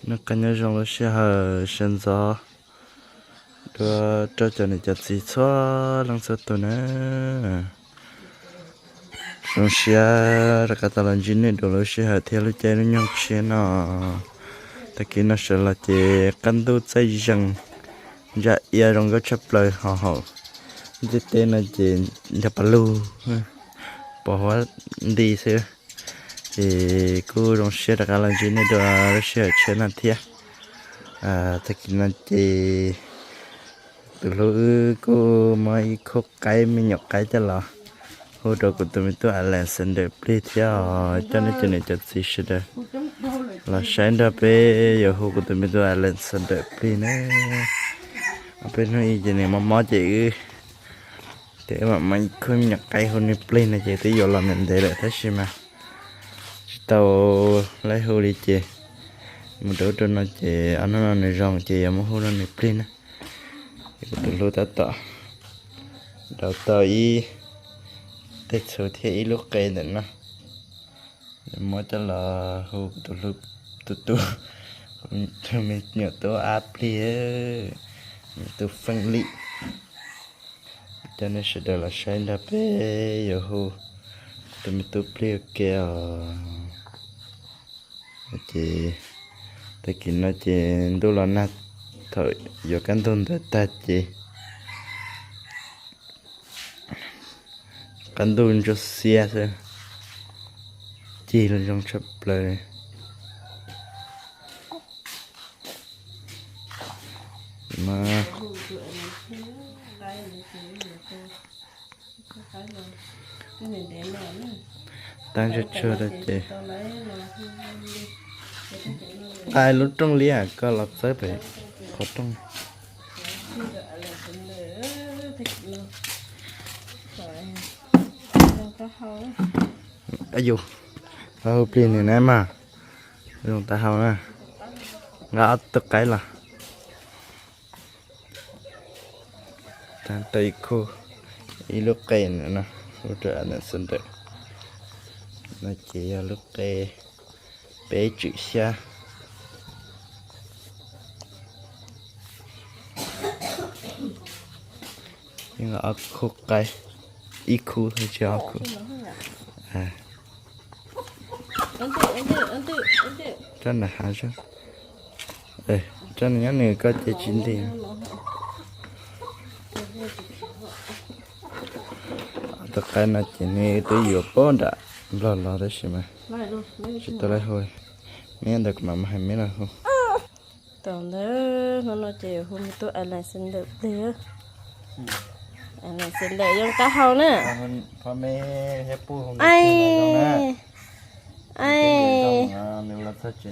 Noj qab nyob zoo lub sij hawm sawv ntxov dua rau cov niam cov txiv txhua leej txhua tus na. Zoo siab rov qab tau los ntsib nej dua lub sij hawm thiab lub caij lub nyoog tshiab no. Tag kis no sawv los ces qab ntuj txaij zeeg, ntsa ia zoo nkauj tshaj plaws ho hauv ntiaj teb no ces nrog pas lug pos huab nti xwb. Ces kuj zoo siab rov qab los ntsib nej dua lub sij hawm tshiab no thiab. Tag kis no ces tus hlub wb kuj muab ib khub qaib me nyuam qaib coj los hu rau kuv tus me tub Alexander plig thiab os. Coj nej cov niam cov txiv sawv daws los saib nrog peb yuav hu kuv tus me tub Alexander plig na. Peb hnub ib ces nws mob mob ces wb, ces wb mam muab ib khub me nyuam qaib hu nws plig no ces twb yuav los ntev ntev lawm tab sis mas tsis tau laib hu li ces mus rau ub rau no ces ob hnub no nws zoo ces yuav muab hu rau nws plig na. Ces kuv tus hlub tab tom daus tau ib tej txhuv thiab ib lub qe ntawm no, muab coj los hu kuv tus hlub, tus tub, tus me nyuam tub ab plig, me tub feej lim. Coj nej sawv daws los saib nrog peb yuav hu kuv tus me tub plig ua ke os. Ces tag kis no ces ntuj los nag, thaum yuav kaj ntug ntawd tag ces qab ntuj ntsuab xiab xwb, cig zoo tshaj plaws. Tab tsuag tsuag rau ces nqa lub rooj liab koj los txawb pem qhov rooj. Yus, hu plig nws na mas, zoo taub hau na, nqa ob tug qaib los. Tau ib khub, ib lub qe no, hu rau Alexander no ces yog lub qe peb tswm xyab. Ob khub qaib, ib khub tsis ob khub. Tso nram hav, tso nws nyob nws koj ces tsis nti. Tus qaib no ces nws twb yuav poob nram nplog los tab sis mas tsis tau laib hu. Neb ntawd kuv mam hais neb los hu. Thaum ntawd hnub no ces hu me tub Alexander plig. Alexander yoo taub hau na.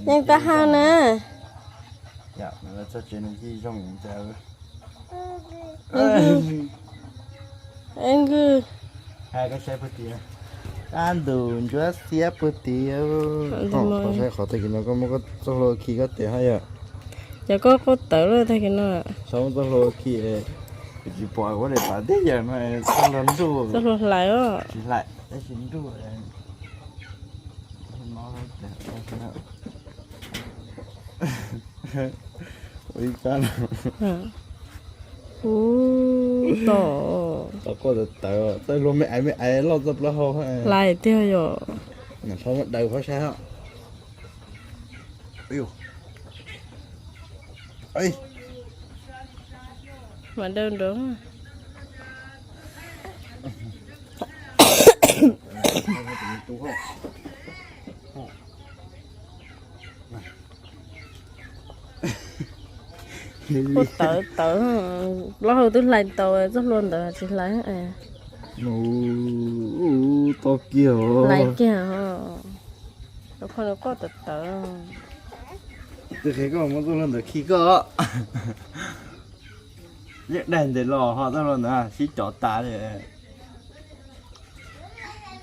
Yoo taub hau na. Nkws, qab ntus ntsuab xiab puag tid. Qhov tag kis no koj muab koj txoj hlua khi koj tes hab yom. Yog koj quaj tawv lawm tag kis no. Txhob muab txoj hlua khi, kuv tsis pom kuv daim pav teb yawm no txoj hlua nruj, txoj hlua hlais os. Tsis hlais tab sis nruj. Ua ib kab no. Ub, tom, tom koj tawv tawv, txoj hlua me aiv me aiv loj txoj plaub hau. Hlais tiag yom. Txhob muab daws phab saib os. Mas daws nrov. Ua tawv tawv, plaub hau twb hlais tau, txoj hlua ntawd tsis hlais. Mus, to kiag, hlais kiag. Tus qhov no quaj tawv tawv. Twb qhia koj muab txoj hlua ntawd khi koj. Yeej daig ntes los ho txoj hlua ntawd sib cov tas li.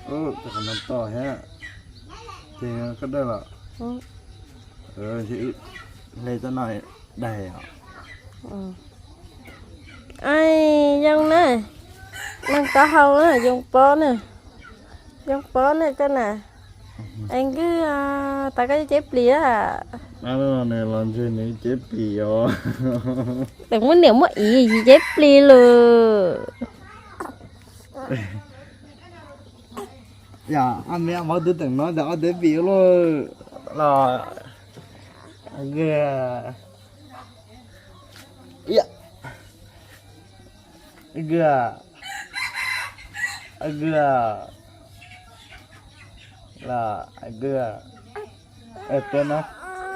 Tus qhov no to thiab. Ces koj dawj los. Hle txoj no daig os. Ai, yoo na, neeg taub hau na, yoo pob na, yoo pob na koj na. Es nkws, tas koj ceb plis a. Nws los ntseg nws ceb plis os. Tseem muab niam muab iv yus ceb plis lawm. Yog ob me ob vauv twb teem no ntawm ob teb pis ua luaj los. Tua no,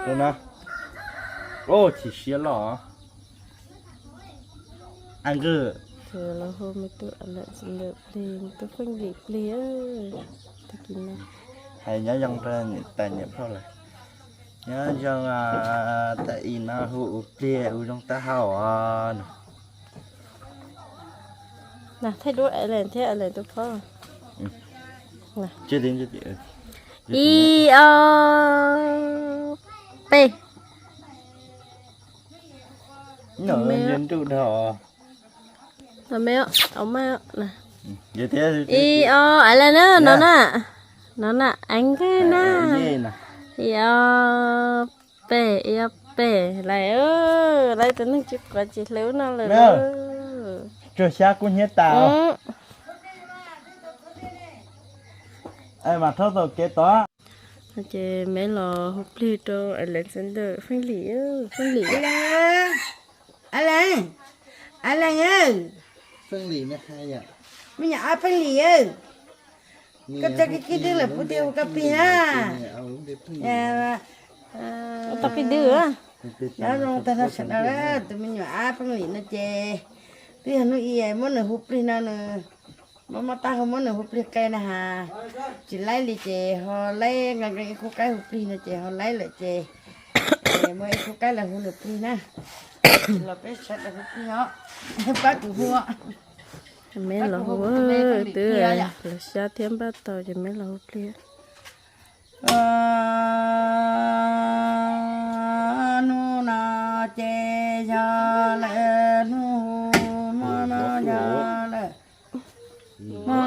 tua no. Chim siab los. Los hu me tub Alexander plig, me tub Feej Lim plig. Hais nyob zoo rau niam tais niam phauj lawm. Nyob zoo, tas i no hu ua plig ua zoo taub hau os. Thaij duab Alex thiab Alex tus phob. Ib, ob, peb. Nruj dhau. Ib, ob, Alex na, no na, no na, Alex na. Ib, ob, peb, ib, ob, peb, lawv, lawv tus neeg tsis quav tsis hlub no lawm. Tsuag xyab kub hnyiab tas. Mas rhaub tau kev tod. Ces me los hu plig rau Alexander, Feej Lim, Feej Lim. Alex, Alex, me nyuam ob Feej Lim, koj tso kiv kiv dwb lawm puas tias hu koj plig na? Tau plig dwb. Nyob zoo tag nrho sawv daws, tus me nyuam ab Feej Lim no ces twb yog hnub ib muab nws hu plig no nws, muab muab tab hu muab nws hu plig qe na has. Tsis laib li ces ho laib nqa nqe ib khub qaib hu plig no ces ho laib lawm ces muab ib khub qaib los hu nws plig na. Los peb sawv daws hu plig os. Pab kuv hu. Me los hu twb los xyab thiab npaj tau ces me los hu plig. Hnub no ces yog lawm hnub hu, hmo no yog lawm hmo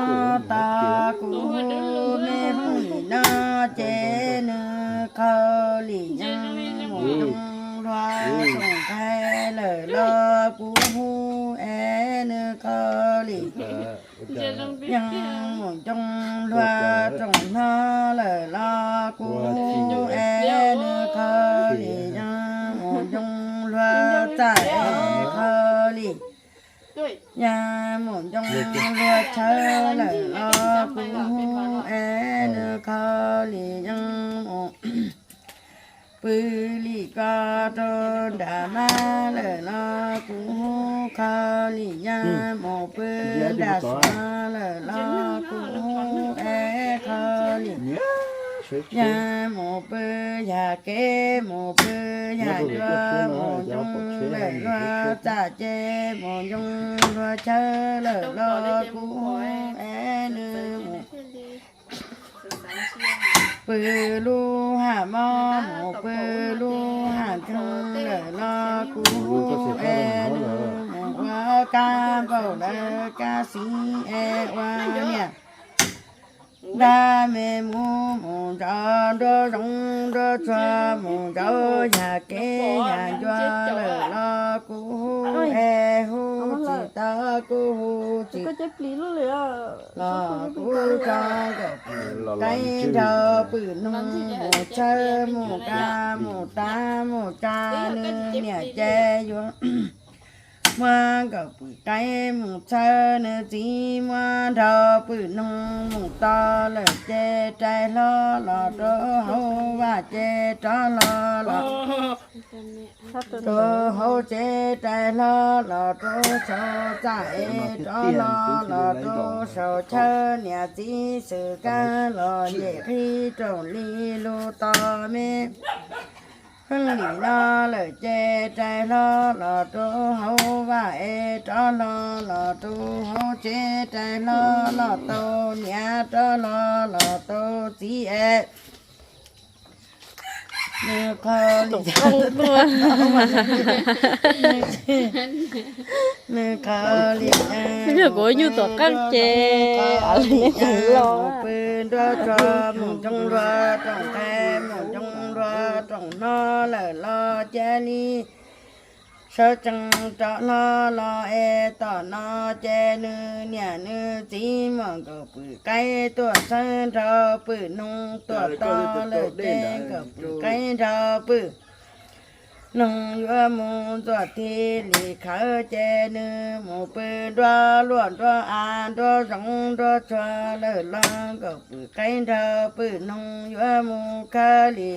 tod. Kuv hu me Feej Lim no ces nws qhau lim yeej mus coo hlua tsoom nqaij lawm los kuv hu es nws qhau lim yeej mus coo hlua tsoom hno lawm los kuv hu es nws qhau lim yeej mus coo hlua txaj es qhau lim yeej mus coo hlua chaw lawm los kuv hu es nws qhau lim yeej mus pw lim ko rau nram mab lawm los kuv hu qhau lim yeej mus pw nram suav lawm los kuv hu es qhau lim yeej mus pw yam kev mus pw yam ncua mus coo lawm hlua txaj ces mus coo hlua chaw lawm los kuv hu es nws mus pw lub haj mob mus pw lub haj txoog lawm los kuv hu es nws mus ua kab npaum lawv kab xis es ua niam nrag me mus mus nrov nruab zoov nruab tsuag mus nrov yam kev yam ncua lawm los kuv hu es hu tsis tau kuv hu tsis los kuv tso nkawm pwm qaib nrog pwm noog mus txhawb mus kab mus tav mus tsa nws niam ces yuav muab nkawm pwm qaib mus txhawb nws txiv muab nrog pwm noog mus to lawm ces rais hlo los rau hauv vaj ces rov hlo los rau hauv tsev rais hlo los rau saum txaj es rov hlo los rau saum chaw niam txiv xwm kab los nyem qhib rooj li lus tos me Feej Lim no lawm ces rais hlo los rau hauv vaj es rov hlo los rau hauv tsev rais hlo los tau niam rov hlo los tau txiv es nws qhau lim nws qhau lim yog kuv nyuj tom qab ces mus pw nruab tsuag mus coo hlua rooj nqaij mus coo Ua rooj hno lawm los cia li sawv tsees rov hlo los es tom no ces nws niam nws txiv muab Nkauj Pwm Qaib tuaj txhawb nrog Pwm Noog tuaj tos lawm ces Nkauj Pwm Qaib nrog Pwm Noog yuav mus ntxuam thib li khawv ces nws mus pw nruab luaj nruab av nruab zoov nruab tsuag lawm los Nkauj Pwm Qaib nrog Pwm Noog yuav mus khawb li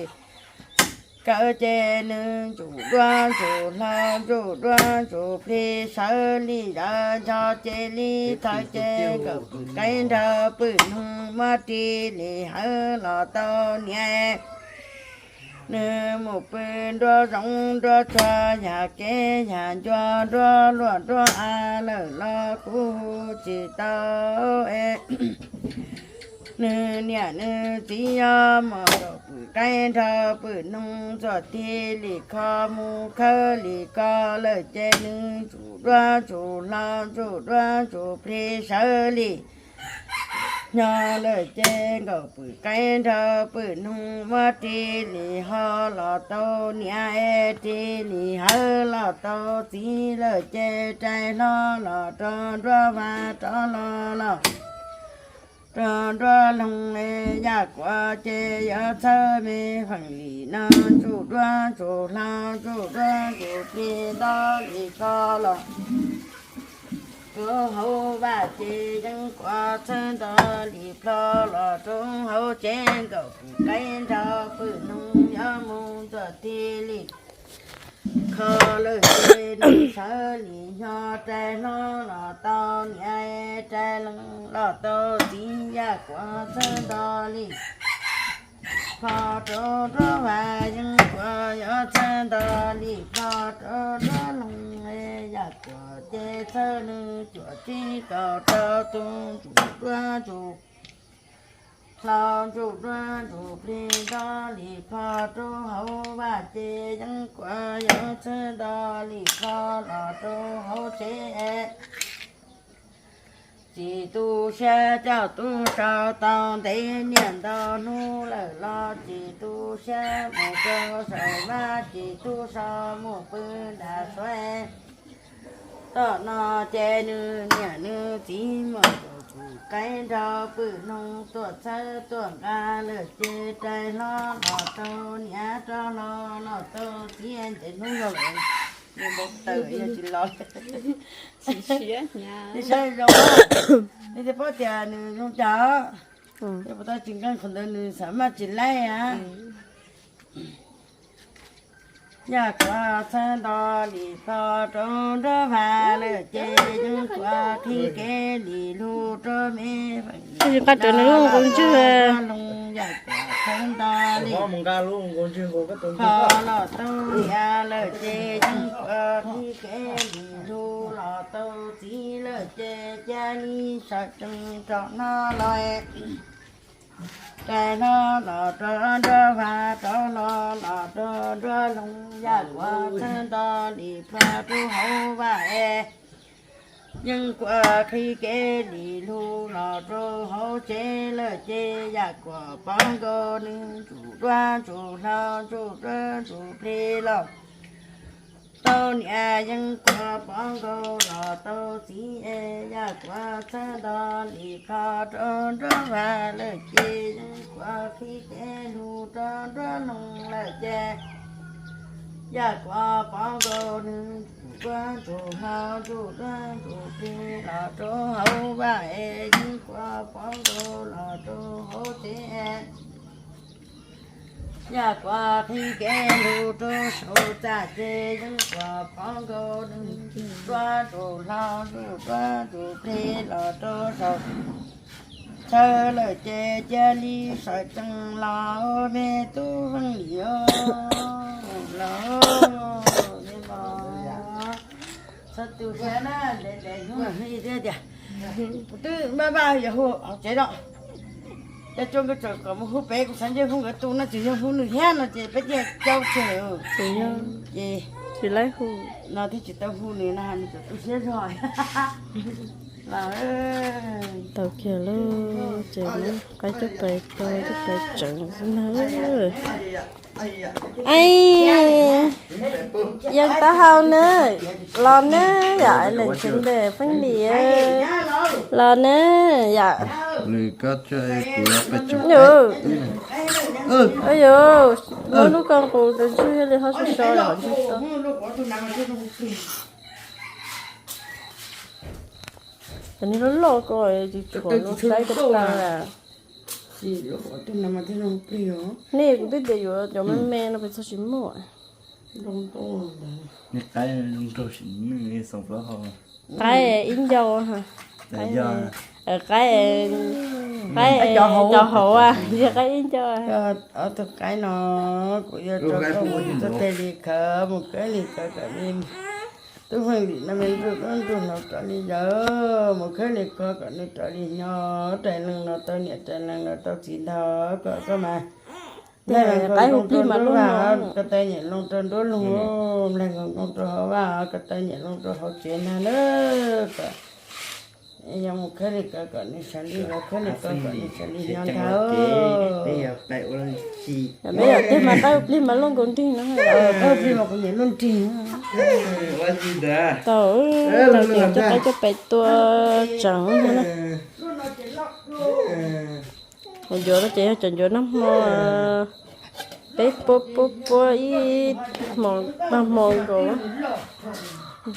khawv ces nws ntsuj duab ntsuj hlau ntsuj duab ntsuj plig sawv li yawv ncho ces li thawv ces Nkauj Pwm Qaib nrog Pwm Noog muab ris li hawv los tau niam. Nws mus pw nruab zoov nruab tsuag yam kev yam ncua nruab luaj nruab av lawm los kuj hu tsis tau es nws niam nws txiv yog muab Nkauj Pwm Qaib nrog Pwm Noog ntxuam thib li kho mus khawb li ko lawm ces nws ntsuj duab ntsuj hlau ntsuj duab ntsuj plig sawv li nyo lawm ces Nkauj Pwm Qaib nrog Pwm Noog muab ris li ho los tau niam es ris li hawv los tau txiv lawm ces rais hlo los rau nruab vaj rov los los rau nruab loog es yaj kuam ces yuav txhawb me feem li no ntsuj duab ntsuj hlau ntsuj duab ntsuj plig nto li ko los rau hauv vaj ces yeeb kuam txhawb nto li plho los rau hauv tsev Nkauj Pwm Qaib nrog Pwm Noog yuav mus ntxuam thib li kho lawm ces nws sawv li nyo rais hlo los tau niam rais loog los tau txiv yaj kuam txhawb nto li plho rau nruab vaj yeeb kuam yuav txhawb nto li plho rau nruab loog yaj kuam ces txhawb nws cuam tsib kaum rau tus ntsuj duab ntsuj hlau ntsuj duab ntsuj plig nto li plho rau hauv vaj ces yeeb kuam yuav txhawb nto li plho los rau hauv tsev. Tsis tu siab coj tub sau tau ntev niaj ntau hnub lawm los tsis tu siab mus rau saum vaj tsis tu sau mus pw nram suav. Tom no ces nws niam nws txiv muab Nkauj Pwm Qaib nrog Pwm Noog tuaj txhawb tuaj nqa lawm ces rais hlo los tau niam rov hlo los tau txiv ntev hnub no lawm, nws npau taws yog tsis los. Saib zoo, nej thiaj paub tias nws zoo cas. Puas tau tsis nkeeg qhov ntawd nws xav maj tsis laij a. Yaj kuam txhawb nto li plho rau nruab vaj lawm ces yeeb kuam qhib kev li lug rau me feem li no los rau nruab loog yaj kuam txhawb nto li plho los tau niam lawm ces yeeb kuam qhib kev li lug los tau txiv lawm ces cia li sawv tsees rov hlo los rais hlo los rau nruab vaj rov hlo los rau nruab loog yaj kuam txhawb nto li plho rau hauv vaj es yeeb kuam qhib kev li lug los rau hauv tsev lawm ces yaj kuam pov nkaus nws ntsuj duab ntsuj hlau ntsuj duab ntsuj plig los tau niam yeeb kuam pov nkaus los tau txiv es yaj kuam txhawb nto li plho rau nruab vaj lawm ces yeeb kuam qhib kev lug rau nruab loog lawm ces yaj kuam pov nkaus nws ntsuj duab ntsuj hlau ntsuj duab ntsuj plig los rau hauv vaj es yeeb kuam pov nkaus los rau hauv tsev. Yaj kuam qhib kev lug rau saum txaj ces yeeb kuam pov nkaus nws ntsuj duab ntsuj hlau ntsuj duab ntsuj plig los rau saum chaw lawm ces cia li sawv tsees los me tub Veej Lis os, los me mos. Txhob tu siab na, ntev ntev hnub li thiab tias kuv twb npaj npaj yuav hu hauv tsev los. Cov tsua nkawd tseem kom mus hu pem, kuv xav ntshe hu nkawd tus no tseem yog hu nws thiab no ces peb thiaj caum tseg. Ces tsis laib hu, no thiaj tsis tau hu nws no, nws tseem tu siab zog. Tau kiag lawm ces muab qaib coj pais tua coj pais tseev xwb na. Ai, yeej taub hau na, los na, yom, leej tsev npe Feej Lis, los na, yom. Yus, muab lub koj qus tus ntswg li ho so so los ntswg tau. Cov niag loj loj ko tsis tshuav lub qaib ko tag. Nej kuv twb tias yuav cov me me no pes txog tsis muaj. Qaib ib ncau, qaib, qaib cov hauv, yog qaib ib ncau. Ob tug qaib no kuv yuav rau koj mus txog tej li khawv mus khawb li khawv kom li tub Feej Lis no me ntuj dub ntuj hlauv kom li yawg mus khawb li khawv kom nws rov li nyob rais leej no tau niam rais leej no tau txiv ntag kom koj mas. Qaib plig mas lub vaj, ko taw nyem loo rau nruab loog, npleg nkoos nkoos rau hauv vaj, ko taw nyem loo rau hauv tsev ntag na. Kom yog mus khawb li khawv kom nws sawv li, khawb li khawv kom nws sawv li nyob ntag. Peb yog tig mas qaib plig mas luaj nkaus nrig no. Qaib plig mas kuv nyem luaj nrig. Tau, tau ces coj qaib coj pais tua tseev na. Cov ncuav no ces yog cov ncuav nag hmo peb puab puab puab ib hmos paj hmo nkaus.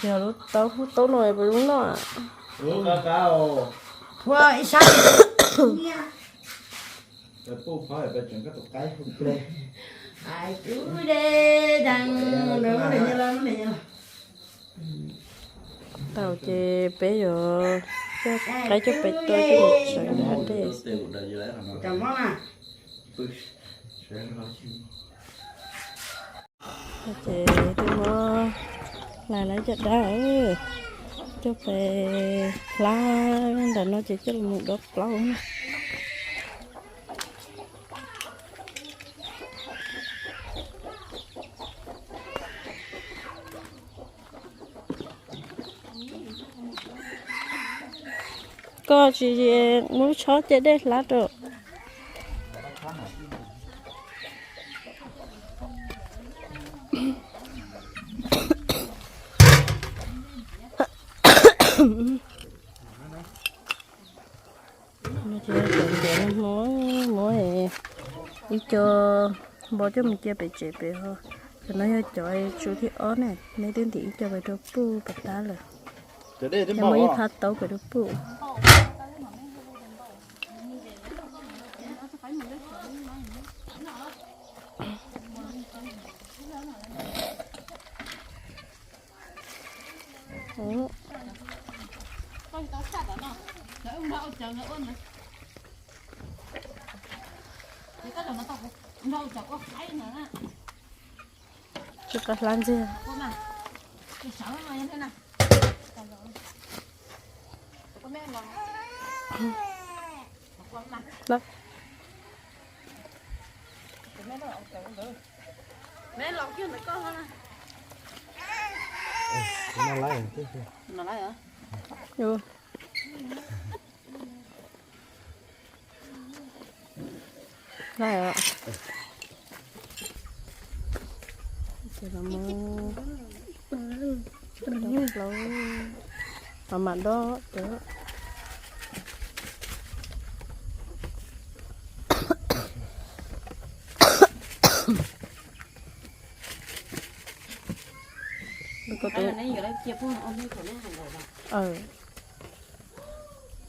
Yog lub taub hub taub no puas zoo noj? Tau ces peb yuav coj qaib coj pais tua coj mus tseev hav dej. Ces twb muab lais lawv caj dab coj pais hlab ntawm no ces coj los mus dob plaub na. Koj tsis muab tshob caj dej hlab rau. Muab ib co npau coj mus cia pem tsev pem ho. Cov no yog cov tsu thib ob ne, neb twb ntim ib co pem rau puj pas tab lawm. Muab ib phab taub pem rau puj. Tsis qab hlab ntxiag. Mam mam dob cov.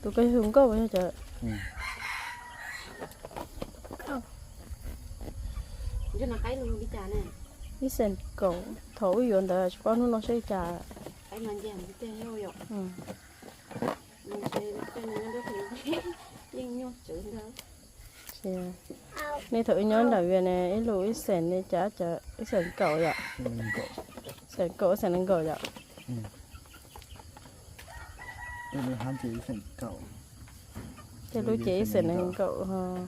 Tus ko yog hu nkauj yog cov. Ib xees kaum, thaum wb yuav ntawd tsis paub hnub no saib li cas. Nej thaum wb nyob nram Vias ne ib lus ib xees ne cas, ib xees kaum yom. Xees kaum, xees nees nkaum yom. Tej lub ces ib xees nees nkaum,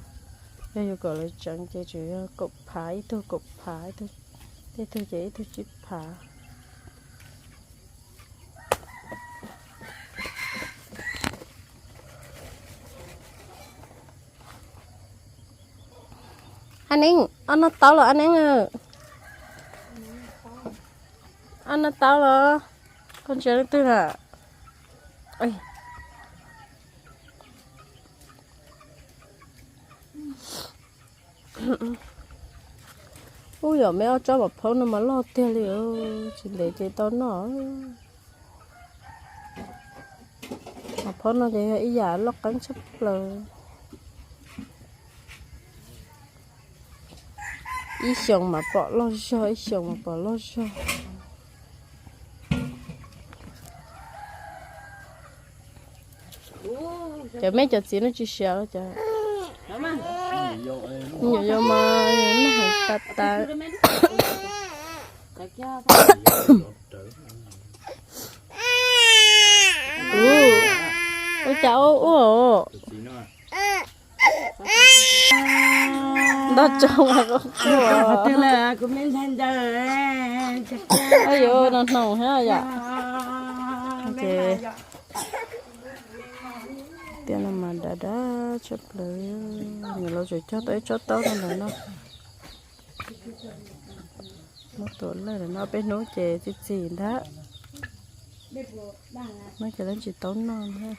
yog yus kom lawv tseev ces tsuas yog kaum phav, ib tug kaum phav, tej tug ces ib tug tsib phav. Ab Neeb, ob no tau los Ab Neeb? Ob no tau los? Koj ntsia leej twg na? Ub, yog me ob tsob mov phaub no mas loj tiag li, tsis ntev ces tau noj. Mov phaub no ces yog ib yam loj qeeb tshaj plaws. Ib xyoos mas pom loj zog, ib xyoos mas pom loj zog. Cov me cov txiv no tsis siav los cov? Me nyuam yaus mas noj heev tas tas. Ua cas ua ua? Nto tso mas qhuav. Yuav no hnoos thiab yom. Ces tiaj no mas dav dav tshaj plaws. Niam laus tseem cog tau ib tsob taub no ntawm no. Muab tua lawj ntawm no peb hnub ces txi txiv ntag. Hnub ces lawv tsis tau noj ntag.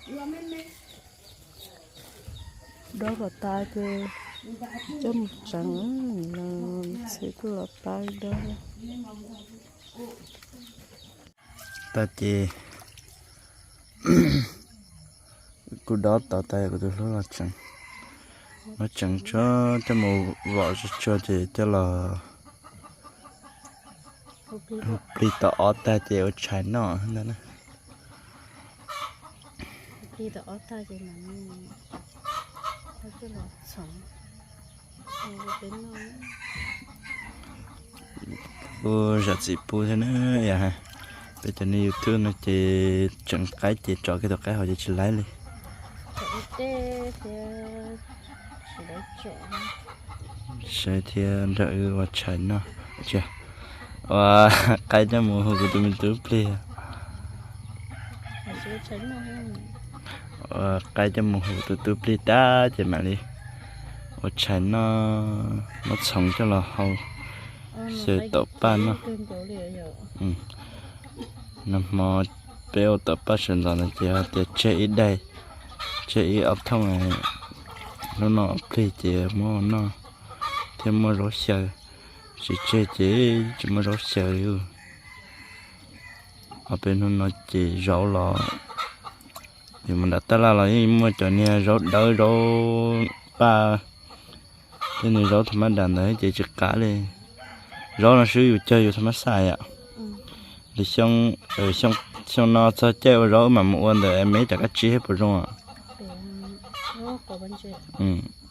Dob los tas ces coj mus tseev, txiv kuj los pab dob. Tas ces kuv dob tod tas kuv tus hlub los tseev, muab tseev tsuag coj mus vom tsuag tsuag ces coj los hu plig tom ob tag ces ua tshais noj ntag na. Kuv zam txim pub thiab na, yog peb cov niag YouTube no ces tseem qaib ces tso kiag tus qaib hauv ces tsis laib li. Saib thiab nrog wb ua tshais noj, ua qaib coj mus hu kuv tus me tub plig. Ua qaib coj mus hu tus tub plig tag ces mam li ua tshais noj, muab txhoov coj los hau xyaw taum paj noj. Nag hmo peb ua taum paj sawv ntxov no ces tias tseg ib daim, tseg ib ob thooj, hnub no plig ces muab noj thiab muaj zaub xyaw, tsis tseg ces tsis muaj zaub xyaw li. Ob peb hnub no ces zaub los, yus mus nram tab laj los yeej muaj cov niag zaub dawb zaub paj, tej niag zaub tha mab dam ntawd ces tsis qab li. Zaub no xwb yus cog yus tha mab xaj yom. Li xyoo no txog caij ua zaub wb mam mus ua ntawm me cov kab tsib thiab puas zoo.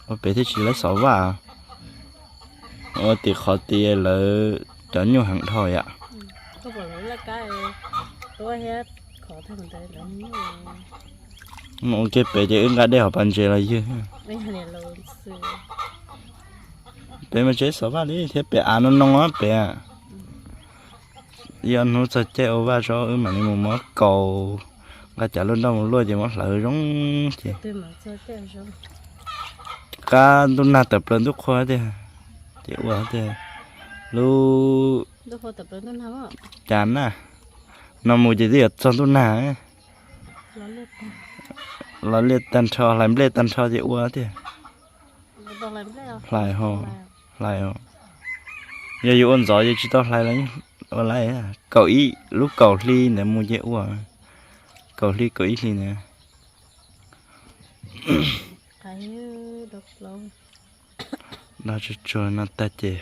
Ua pem thiaj tsis laib xov vaj. Ua tim qhov tias lawv cov nyuj heev dhau yom. Mus ua kiag pem ces wb nqa dej hauv pas ntses los ywg. Pem mas tsis xov vaj li thiab, pem av no no pem. Ib ob hnub txog caij ua vaj zaub wb mam li mus muab kaus, nqa cov lub nroj mus luaj ces muab hlawv zoo ces qab ntuj nag tawm plaws ntuj qhua tiag, ces ua tiag lub cas na, no mus ces twb yuav txog ntuj nag. Los liaj tag nrho, hlais nplej tag nrho ces ua tiag. Hlais ho, hlais. Yog yus ua ntxov yus tsis tau hlais los ua lawm, kaum ib, lub kaum hli ntawd mus ces ua, kaum hli kaum ib hli ntawd. Noj tsuag tsuag no tag ces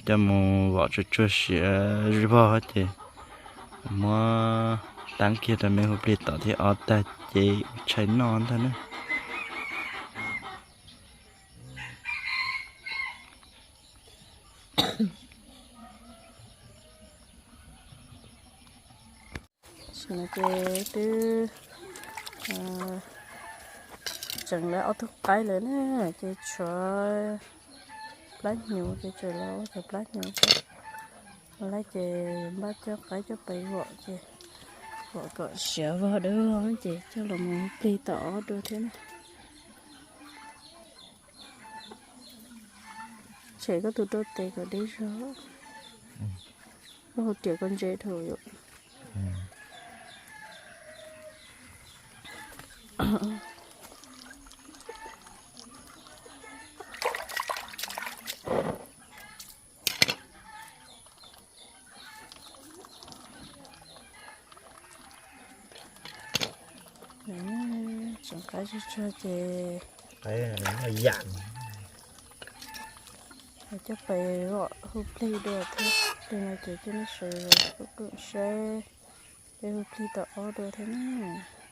coj mus vom tsuag tsuag siav vog ces muab taab kiag rau me hu plig tom thiab ob tag ces ua tshais noj ntag na. Tam sim no ces twb tseem lawv ob tug qaib lawm na, ces tshuav plab hnyuv ces tseem los ua cov plab hnyuv xwb. Lawv ces npaj coj qaib coj pais vom ces vom kom siav vog dawb vog ces coj los mus plig tom ob dua thiab na. Tshem koj tus rau tes kom deb zog. Koj hu riam koj ntse dhau yom. Tseem qab tsuag tsuag ces yam coj pais vom hu plig dua thiab. Li no ces coj nej sawv daws kuj saib peb hu plig tom ob dua thiab na.